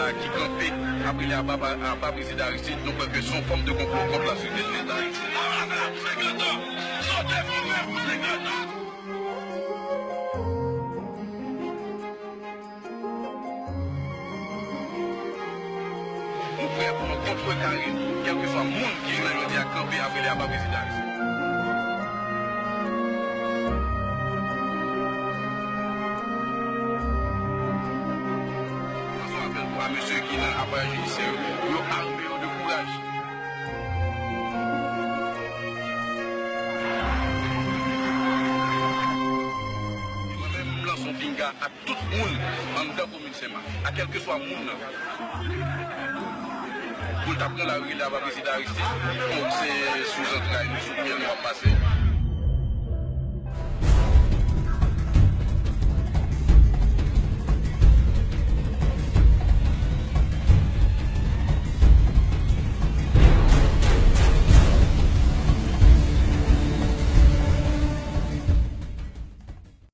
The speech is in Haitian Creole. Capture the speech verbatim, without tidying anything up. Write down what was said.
Ki kanpe ap rele aba, aba prezidan Aristide, nou kwè ke se yon fòm de konplo kont la sirete de Leta. Nou prè pou nou kontrekare kèlkeswa moun ki jounen jodi a kanpe ap rele aba prezidan Aristide. Lanse yon apèl pou a mesye ki nan aparèy jidisyè yo, pou yo arme yo de kouraj. E mwen menm, m lanse yon pinga a tout moun anndan komin Senmak, a kèlkeswa moun nan, pou l ta pran lari la aba prezidan Aristide, donk se sou zantray nou, sou pyè nou y ap pase.